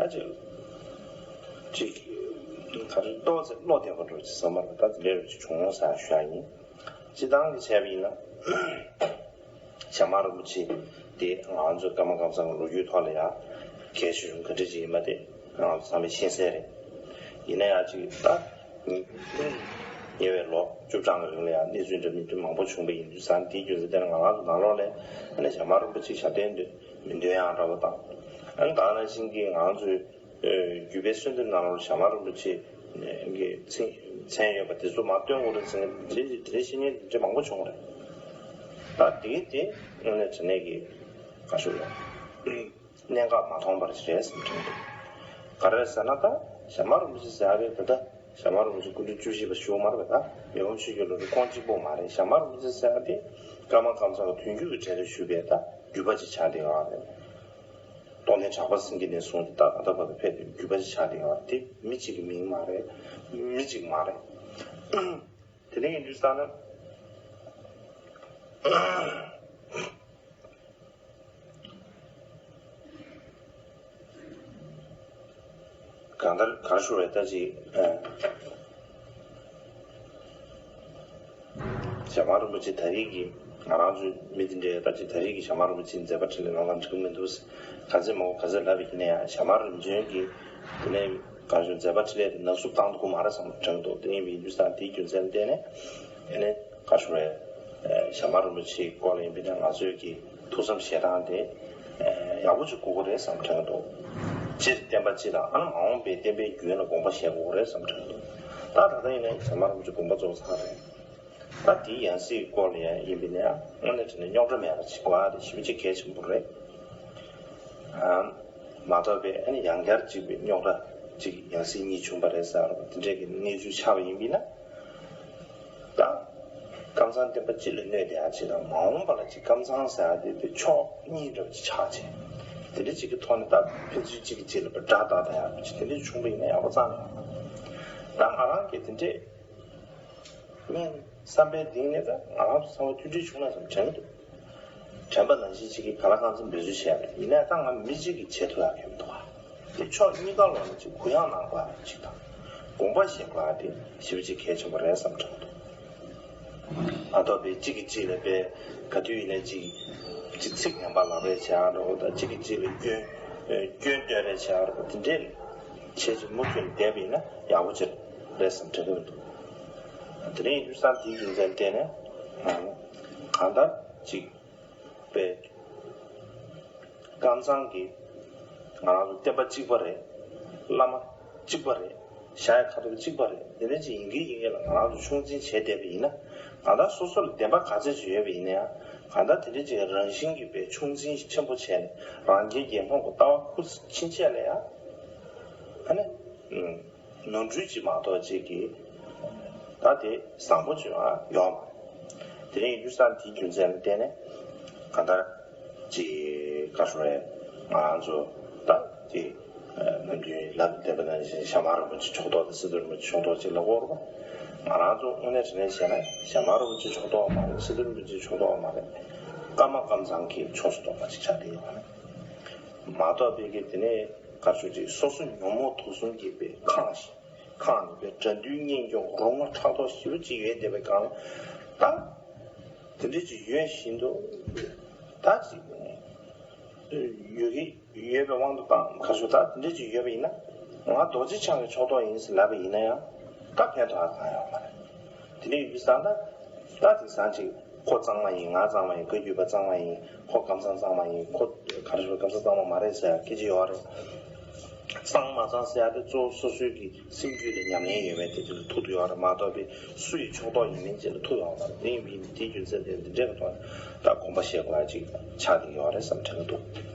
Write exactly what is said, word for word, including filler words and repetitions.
ད་ཅིག་ཅིག་ག་རེ་ཏོག་ཙམ་བློ་བདེ་པོ་འགྲོ་ཅིག་བསམ་པ་རེད། ད་དེ་འདྲ་རུ་ཅིག་བྱུང་ས་ཞུ་ཡ་ཡིན། སྤྱི་བཏང་གི་བྱས་པ་ཡིན་ན། ཞྭ་དམར་རིན་པོ་ཆེ་དེ་ང་ཚོ་ཀརྨ་ཀཾ་ཚང་གི་ལོ་རྒྱུས་ཐོག་ལ་ཡང་གལ་ཆེ་ཆུང་ག་འདྲ་ཅིག་ཡིན་པ་དེ་ང་ཚོ་ཚང་མས་ཤེས་གསལ་རེད། ཡིན་ན་ཡང་ཅིག་ད་ཉེ་བའི་ལོ་བཅུ་གྲངས་ཀྱི་རིང་ལ་ཡང་གནས་ཚུལ་འདྲ་མི་འདྲ་མང་པོ་བྱུང་བ་ཡིན་དུས་ཙང་དེའི་རྒྱུ་མཚན་དེ་ནི་ང་རང་ཚོ་ནང་ལོགས་ལ་ཨ་ནི་ཞྭ་དམར་རིན་པོ་ཆེ་ཞབས་བརྟན་འདོད་མི་འདོད་ཡང་འདྲ་བོ་དང་། ཨ་ནི་ད་ག་ནང་བཞིན་གྱི་ང་ཚོའི་རྒྱུད་པའི་གསོལ་འདེབས་ནང་ལོགས་ཞྭ་དམར་རིན་པོ་ཆེ་གི་མཚན་མཚན་ཡོད་པ་དེ་ཚོ་མར་སྟོན་དགོས་རེད་ཟེར་ནས་དེ་འདྲའི་བཤད་མཁན་དེ་འདྲ་མང་པོ་བྱུང་བ་རེད། ད་དེ་དེ་དངོས་གནས་དྲང་གནས་ཀྱི་ག་ཞུ་རེད། གནད་འགག་མ་མཐོང་བ་ཞིག་རེད་བསམ་དྲན་འདུག་ག་རེ་ཟེར་ན་ད་ཞྭ་དམར་རིན་པོ་ཆེ་ཟེར་ཡ་དེ་ད་ལྟ་ཞྭ་དམར་རིན་པོ་ཆེ་སྐུ་ཕྲེང་བཅུ་བཞི་པ་ཞུ་བ་མ་རེད་པ། ད་མི་ཕམ་ཆོས་ཀྱི་བློ་གྲོས་ཁོང་གཅིག་པོ་མ་རེད། ཞྭ་དམར་རིན་པོ་ཆེ་ཟེར་ཡ་དེ་ཀརྨ་ཀཾ་ཚང་གི་དོན་བརྒྱུད་ཀྱི་གྲས་ལ་ཞུགས་པའི་ད་བརྒྱུད་པ་ཅིག་ཆགས་བསྡད་ཡོད་རེད། རྟོགས་ལྡན་གྲགས་པ་སེང་གེ་ནས་བཟུང་སྟེ་ད་ད་ལྟ་བར་དུ་ཕེབས་ཏེ་བརྒྱུད་པ་ཅིག་ཆགས་བསྡད་ཡོད་རེད། དེ་མི་གཅིག་གི་མིང་མ་རེད། མི་གཅིག་མ་རེད། དེ་ནས་ཡིན་དུས་ཙང་ན། གང་ལྟར་ག་རེ་ཞུ་རེད་ད་ཅིག་ཨ། ཞྭ་དམར་རིན་པོ་ཆེ་ད་རེས་ཀྱི་ང་རང་ཚོའི་མི་དེ་འདྲའི་ད་ཅིག་ད་རེས་ཀྱི་ཞྭ་དམར་རིན་པོ་ཆེའི་མཛད་པ་འཕྲིན་ལས་ནང་ལ་འགྲིག་གི་མི་འདུག་ག་ཚོད་མང་པོ་ག་ཚོད་ལབ་པ་ཡིན་ན་ཡང་ཞྭ་དམར་རིམ་བྱོན་གྱི་དེ་ནས་ག་རེ་ཞུ་མཛད་པ་འཕྲིན་ལས་དེ་ནག་བསུབ་བཏང་ཐུབ་ཀྱི་མ་རེད་བསམ་དྲན་འདུག་དེ་ཡིན་པའི་ཡིན་དུས་ཙང་དེའི་རྒྱུ་མཚན་བརྟེན་ནས་དེ་ནས་ག་རེ་ཞུ་རེད། ཞྭ་དམར་རིན་པོ་ཆེའི་སྐོར་ལ་ཡིན་པས་ན་ང་ཚོས་ཀྱི་ཐུགས་བསམ་བཞེས་སྟངས་དེ་ཡག་པོ་ཅིག་དགོས་ཀྱི་རེད་བསམ་དྲན་འདུག་སྤྱིར་བསྟན་པ་སྤྱི་དང་ཨ་ནི་མ་འོངས་པའི་བསྟན་པའི་རྒྱུན་ལ་དགོངས་པ་བཞེས་དགོས་ཀྱི་རེད་བསམ་དྲན་འདུག་ད་ད་ལྟ་ཡིན་ན་ཞྭ་དམར་རིན་པོ་ཆེ་དགོངས་པ་རྫོགས་ཚར་རེད། ད་དེའི་ཡང་སྲིད་སྐོར་ལ་ཡང་ཡིན་པས་ན་ཡང་དངོས་གནས་དྲང་གནས་རྙོག་དྲ་མེད་པ་ཅིག་དགོས་ཡ་དེ་ཞེ་པོ་ཅིག་གལ་ཆེན་པོ་རེད། ཨ། མ་གཏོགས་པའི་ཨ་ནི་ཡང་བསྐྱར་གཅིག་པའི་རྙོག་དྲ་གཅིག་ཡང་སྲིད་གཉིས་བྱུང་བ་རེད་ཟེར་བ་དེ་འདྲས་ཀྱི་གནས་ཚུལ་ཆགས་པ་ཡིན་པས་ན། ད་ཀམ་ཚང་བསྟན་པ་སྤྱི་ལ་གནོད་བསྡད་ཡ་ཅིག་དང་མ་འོངས་པ་ལ་ཅིག་ཀམ་ཚང་ཟེར་ཡ་དེ་དེ་ཕྱོགས་གཉིས་འདྲ་བ་ཅིག་ཆགས་བྱས། དེ་འདྲས་ཅིག་གི་ཐོག་ནས་ད་ཕན་ཚུན་གཅིག་གིས་གཅིག་ལ་དགྲ་བཏགས་བསྡད་ཡ་ཅིག་དེ་འདྲས་བྱུང་བ་ཡིན་ན་ཡག་པོ་རྩ་ནས་ཡོད་མ་རེད། ད་ང་རང་གིས་དེ་འདྲས། ངས་བསམ་པའི་གཏིང་ནས་ད་ང་རང་ཚོ་ཚང་མ་མཐུན་སྒྲིལ་བྱུང་ན་བསམ་དྲན་གྱི་འདུག་དྲན་པ་ནང་བཞིན་གཅིག་གིས་ག་ལ་གང་འཚམ་འབད་རྩོལ་བྱས་པ་རེད། ཡིན་ནའི་ད་ང་མི་གཅིག་གིས་བྱེད་ཐུབ་ཡག་གི་མི་འདུག་ག་དེ་ཕྱོགས་གཉིས་ཀ་ལོག་ནས་གཅིག་གུ་ཡངས་གནང་དགོས་ཡག་གཅིག་དང་། དགོངས་པ་བཞེས་དགོས་ཡག་དེ་ཞེ་པོ་ཅིག་གལ་ཆེན་པོ་རེད་བསམ་དྲན་གྱི་འདུག་མ་གཏོགས་པའི་གཅིག་གིས་གཅིག་ལ་དཔེ་ག་དུས་ཡིན་ནའི་གཅིག་གཅིག་ཚིག་ངན་པ་ལབ་རེས་བྱེད་ཡག་འདྲ་བོ་དང་། གཅིག་གིས་གཅིག་ལ་སྐྱོན་སྐྱོན་སྟོན་རེས་བྱེད་ཡག་འདྲ་བོ་དེ་འདྲས་བྱས་ཅིག་མུ་མཐུད་བསྡད་པ་ཡིན་ན་ཡག་པོ་ཅིག་རེད་བསམ་དྲན་གྱི་མི་འདུག་དེ་རིང་ཡིན་དུས་ཙང་དེའི་རྒྱུ་མཚན་བརྟེན་ནས་གང་ལྟར་ཅིག་པའི་ཀམ་ཚང་གི་ང་རང་ཚོ་བསྟན་པ་གཅིག་པ་རེད། བླ་མ་གཅིག་པ་རེད། ཞྭ་ཡི་ཁ་དོག་གཅིག་པ་རེད། དེ་འདྲ་ཅིག་ཡིན་གྱི་ཡིན་གྱི་ལ་ང་རང་ཚོ་ཆུང་འཛིན་བྱས་བསྡད་པ་ཡིན་ན། གང་ལྟར་སོ་སོ་ལ་བདེན་པ་ག་ཚད་ཅིག་ཡོད་པ་ཡིན་ན་ཡང་། གང་ལྟར་དེ་འདྲ་ཅིག་རང་བཞིན་གྱིས་པའི་ཆུང་འཛིན་ཆེན་པོ་བྱས་ནས་རང་རྒྱལ་གྱི་ངང་གི་ལྟ་བ་ཁུར་ཕྱིན་ཆད་ལ་ཡང་། ཨ་ནི། ནོར་འཁྲུལ་ཅིག་མ་གཏོགས་ཅིག་གིས་ད་དེ་བཟང་པོ་ཅིག་ཡང་ཡོད་མ་རེད། དེ་རིང་ཡིན་དུས་ཙང་དེའི་རྒྱུ་མཚན་ལ་བརྟེན་ནས་གང་ལྟར་ཅིག་ག་རེ་ཞུ་དགོས་རེད། ང་རང་ཚོ་ད་ཅིག་ནམ་རྒྱུན་ལབ་བསྡད་པ་ནང་བཞིན་ཞྭ་དམར་རིན་པོ་ཆེ་ཕྱོགས་གཏོགས་དང་སི་ཏུ་རིན་པོ་ཆེ་ཕྱོགས་གཏོགས་ཅིག་ལབ་ཀྱི་ཡོད་རེད་པ། ང་རང་ཚོ་དངོས་གནས་དྲང་གནས་བྱས་ན་ཞྭ་དམར་རིན་པོ་ཆེ་ཕྱོགས་གཏོགས་མ་རེད། སི་ཏུ་རིན་པོ་ཆེ་ཕྱོགས་གཏོགས་མ་རེད། ཀརྨ་ཀམ་ཚང་གི་ཕྱོགས་སུ་གཏོགས་པ་ཅིག་ཆགས་བསྡད་ཡོད་རེད། མ་གཏོགས་པའི་གི་དེ་ནས་ག་རེ་ཞུ་ཅིག་སོ་སོ་ཉོན་མོངས་དུག་གསུམ་གྱིས་པའི་ཁེངས་ཤིང་། ཁེངས་ནས་པའི་དགྲ་འདུལ་གཉེན་སྐྱོང་རོ་སྔོན་ཕྲག་དོག་ཞེ་པོ་ཅིག་ཡོད་བསྡད་པའི་སྒང་ལ། ད་དེ་འདྲ་ཅིག་ཡོད་བཞིན་དུ་ད་ཅིག་ཡོད་ཀྱི་ཡོད་པའི་དབང་དུ་བཏང་། ག་རེ་ཞུ། ད་དེ་འདྲ་ཅིག་ཡོད་པ་ཡིན་ན། ང་རྡོ་རྗེ་འཆང་གི་ཕྱོགས་གཏོགས་ཡིན་ཟེར་ལབ་པ་ཡིན་ན་ཡང་ད་ཕན་ཐོགས་གང་ཡང་ཡོད་མ་རེད། དེ་འདྲ་ཡིན་དུས་ཙང་ད་ད་དེང་སང་ཅིག་ཁོ་གཙང་མ་ཡིན། ང་གཙང་མ་ཡིན། བཀའ་བརྒྱུད་པ་གཙང་མ་ཡིན། ཁོ་ཀམ་ཚང་གཙང་མ་ཡིན། ཁོ་ག་རེ་ཞུ། ཀམ་ཚང་གཙང་མ་མ་རེད་ཟེར་ཡ་སྐད་ཆ་ཡོད་རེད། གཙང་མ་གཙང་ཟེར་ཡ་དེ་གཙོ་བོ་སོ་སོའི་གི་སེམས་རྒྱུད་ལ་ཉམས་ལེན་ཡོད་མེད་དེ་ཚོ་ལ་ཐུག་ཏུ་ཡོད་རེད། མ་གཏོགས་པའི་སུ་ཡི་ཕྱོགས་གཏོགས་ཡིན་མིན་ཅིག་ལ་ཐུག་ཡོད་མ་རེད། དེ་ཡིན་པའི་དེའི་རྒྱུ་མཚན་དེ་འདི་འདྲའི་ཐོག་ནས་ད་དགོངས་པ་བཞེས་དགོས་ཡ་ཅིག་ཆགས་ཀྱི་ཡོད་རེད་བསམ་དྲན་གྱི་འདུག